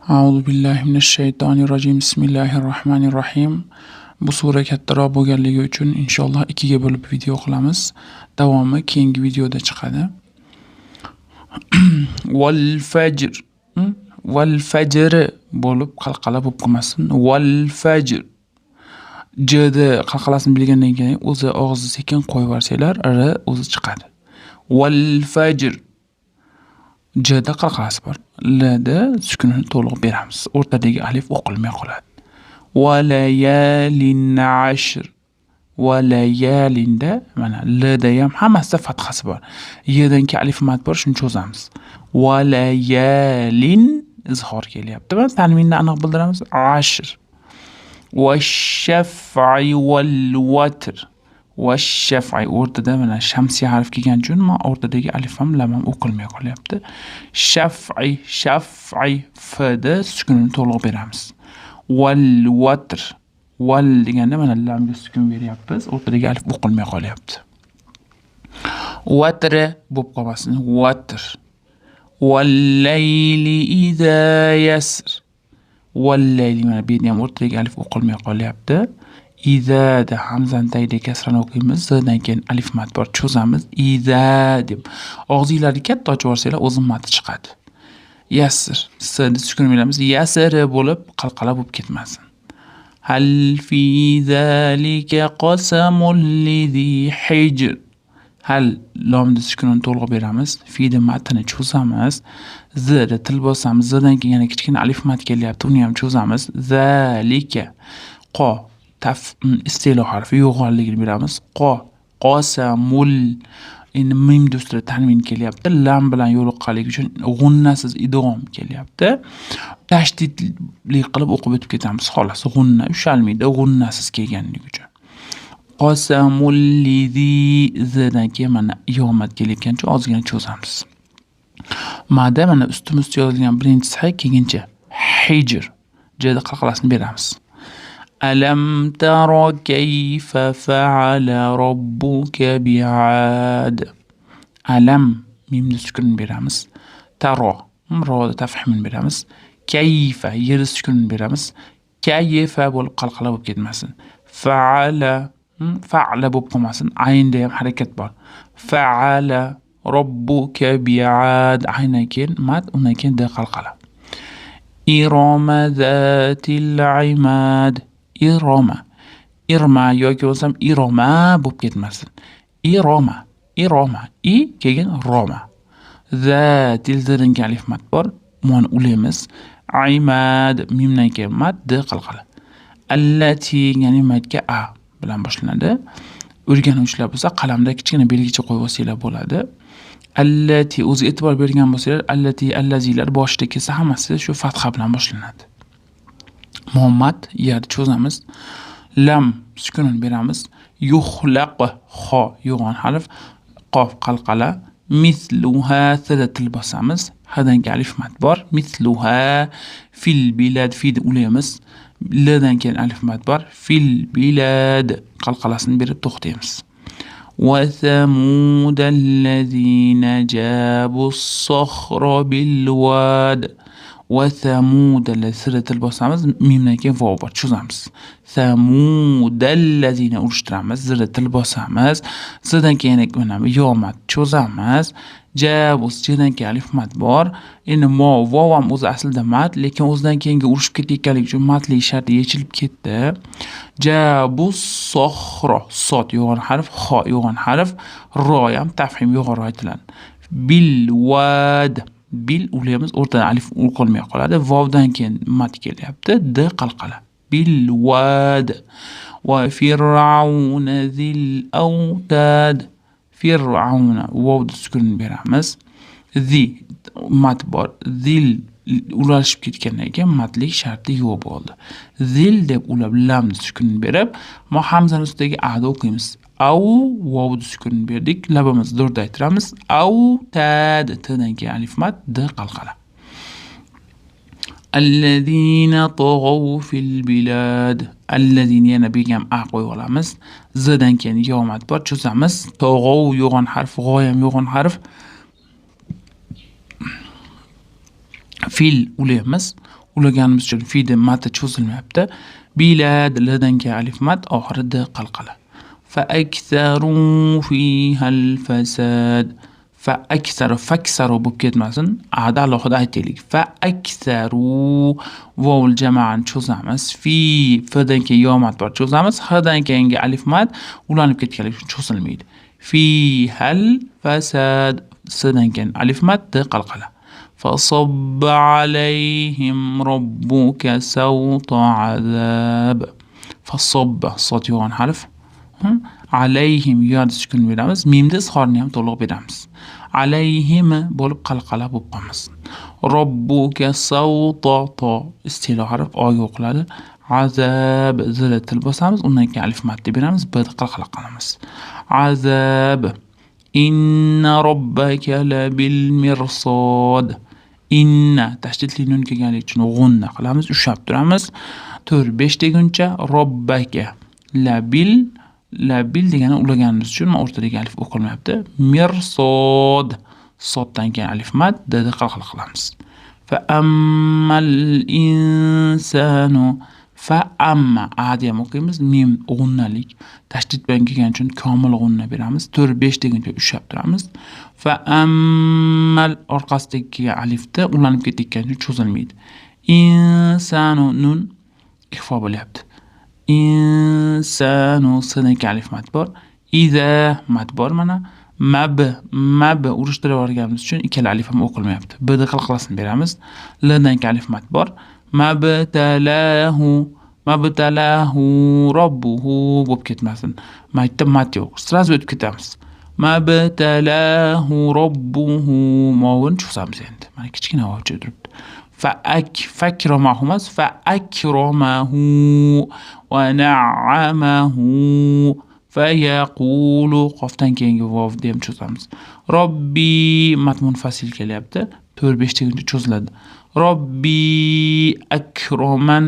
A'udhu billahi minash shaytonir rojim. Bismillahir rohmanir rohim. Bu sura kattaroq bo'lganligi uchun inshaalloh ikkiga bo'lib video qilamiz. Davomi keyingi videoda chiqadi. Val fajr. Val fajr bo'lib qalqala bo'lib qolmasin. Val fajr. J'da qalqalasini bilgandan keyin o'zi og'izni sekin qo'yib yuborsanglar, r o'zi chiqadi. Val fajr. J'da qalqalasi bor. L'da sukunini to'liq beramiz. O'rtadagi alif o'qilmay qoladi. Va layalin ashr. Va layalinda mana l'da ham hammasida fathasi bor. Y'dan keyin alif mad bor, shuni cho'zamiz. Va layalin izhor kelyapti. Va tanvinni aniq bildiramiz. Ashr. Va shaf'i val vatr. Va shaf'i o'rtada mana shamsiya harf kelgani uchun o'rtadagi alif ham lam ham o'qilmay qolyapti. Shaf'i, shaf'i fda sukunini to'liq beramiz. Val vatr. Val deganda mana lamga sukun beryapmiz, o'rtadagi alif o'qilmay qolyapti. Vatr bo'lib qolmasin, vatr. Val layli iza yasr. Val layli mana bu yerda ham o'rtadagi alif o'qilmay qolyapti. Izada hamzani tagida kasrani o'qiymiz. Zdan keyin alif mad bor, cho'zamiz. Iza deb. Og'zinglarni katta ochib yuborsanglar o'zi mad chiqadi. Yasr. S ni sukun beramiz. Yasr bo'lib qalqala bo'lib ketmasin. Hal fi zalika qasamul lizi hijr. Hal lomni sukunini to'liq beramiz. Fida matni cho'zamiz. Zda til bosamiz. Zdan keyin yana kichkina alif mad kelyapti, uni ham cho'zamiz. Zalika. Qo taf istilo harfi yo'g'onligini beramiz. Qo qasamul endi mimni ustida tanvin kelyapti. Lam bilan yo'liqqanligi uchun g'unnasiz idg'om kelyapti. Tashdidli qilib o'qib o'tib ketamiz xolos. G'unna ushalmaydi, g'unnasiz kelganligi uchun. Qasamul lizi zdan keyin mana yomad kelayotgan uchun ozgina cho'zamiz. Mada mana ustma-ust yozilgan birinchisi ha, keyinchi hijr. J'da qalqalasini beramiz. Alam tara kayfa fa'ala robbuka bi'ad. Alam mimni sukunini beramiz. Taro roda tafhimini beramiz. Kayfa yerda sukunini beramiz. Kayfa bo'lib qalqala bo'lib ketmasin. Fa'ala fa'la bo'lib qolmasin. Aynda ham harakat bor. Fa'ala robbuka bi'ad. Ayndan keyin mad, undan keyin d qalqala. Iroma zatil imad. Iroma. Irma yoki bo'lmasam iroma bo'lib ketmasin. Iroma, iroma, i keyin roma. Zatil zdan keyin alif mad bor. Moni ulaymiz. Imad mimdan keyin mad, d qalqala. Allati ya'ni madga a bilan boshlanadi. O'rganuvchilar bo'lsa qalamda kichkina belgicha qo'yib olsanglar bo'ladi. Allati o'zi e'tibor bergan bo'lsanglar, allati, allazilar boshida kelsa hammasi shu fatha bilan boshlanadi. Muhammad yerni cho'zamiz. Lam sukunini beramiz. Yuxlaq xo yo'g'on harf, qof qalqala, misluha sida til bosamiz. Hadan keyin alif mad bor. Misluha fil bilad fid ulaymiz. L'dan keyin alif mad bor. Fil bilad qalqalasini berib to'xtaymiz. Va samudallazina jabu as-sakhra bil wad. Va samudallazina til bosamiz, mimdan keyin vov bor, cho'zamiz. Samudallazina urushtiramiz, zida til bosamiz. Zdan keyin mana yo mad cho'zamiz. Jabu jdan keyin alif mad bor. Endi mo vov ham o'zi aslida mad, lekin o'zidan keyingi urushib ketayotganligi uchun madli sharti yechilib ketdi. Jabu sohro sod yo'g'on harf, xo yo'g'on harf, ro ham tafhim yo'g'onroq aytiladi. Bil vad bil ulaymiz, o'rtadan alif o'qilmay qoladi. Vovdan keyin mad kelyapti, d qalqala. Bil vad va fir'auna zil awtad. Fir'auna vovni sukunini beramiz. Zi mad bor. Zil ulalishib ketgandan keyin madlik sharti yo'q bo'ldi. Zil deb ulab lamni sukunini berib, mo hamzani ustidagi a ni o'qiymiz. Au vovni sukunini berdik, labimizni do'rdaytiramiz. Au tad tdan keyin alif mad, d qalqala. Allazina tag'av fil bilad. Allazina yana bu yerga ham a qo'yib olamiz. Zdan keyin yo mad bor, cho'zamiz. Tag'av yo'g'on harf, g'o ham yo'g'on harf. Fil ulaymiz. Ulaganimiz uchun fida mati cho'zilmayapti. Bilad ldan keyin alif mat, oxiri d qalqala. Fa aktharu fihal fasad. Fa aktharu, faksaru bo'lib ketmasin. A'da alohida aytaylik. Fa aktharu, vovul jamoani cho'zamiz. Fi, fdan keyin yo mat bor, cho'zamiz. Hdan keyingi alif mat ulanib ketganligi uchun cho'zilmaydi. Fihal fasad, sdan keyin alif mat, d qalqala. Fasabba alayhim robbuka sawta azab. Fasabba, sod yo'g'on harf. Alayhim yo'ni sukun beramiz. Mimni izhorni ham to'liq beramiz. Alayhim bo'lib qalqala bo'lib qolmasin. Robbuka sawta, to istilo harf oga o'qiladi. Azab zila til bosamiz, undan keyin alif madni beramiz, b qalqala qilamiz. Azab. Inna robbaka labil mirsod. Inna tashdidli nun kelganligi uchun g'unna qilamiz, ushlab turamiz. 4 5 deguncha robbaka labil, labil degani ulaganimiz uchun o'rtadagi alif o'qilmayapti. Mirsod, soddan keyin alif mad, d d qalqala qilamiz. Fa ammal insanu, fa amma a ham o'qiymiz, mim g'unnalik tashdid bilan kelgani uchun komil g'unna beramiz. 4 5 deguncha ushlab turamiz. Fa ammal orqasidagi kelgan alifda ulanib ketayotgani uchun cho'zilmaydi. Insanu nun ixfo bo'lyapti. Insanu sdan keyin alif mat bor. Iza mat bor mana. Mab, mab urishtirib yuborganimiz uchun ikkala alif ham o'qilmayapti. B d qalqalasini beramiz. L dan keyin alif mat bor. Mabtalahu, mabtalahu robbuhu bo'lib ketmasin. Maytda mat yo'q. Sразу o'tib ketamiz. Mabtalahu robbuhu, movini cho'zamiz endi. Mana kichkina vovcha turibdi. Fa ak, fakromahu emas, fa akromahu va na'amahu fa yaqulu, qofdan keyingi vovni ham cho'zamiz. Robbi mat munfasil kelyapti. 4 5 deguncha cho'ziladi. Robbi akroman,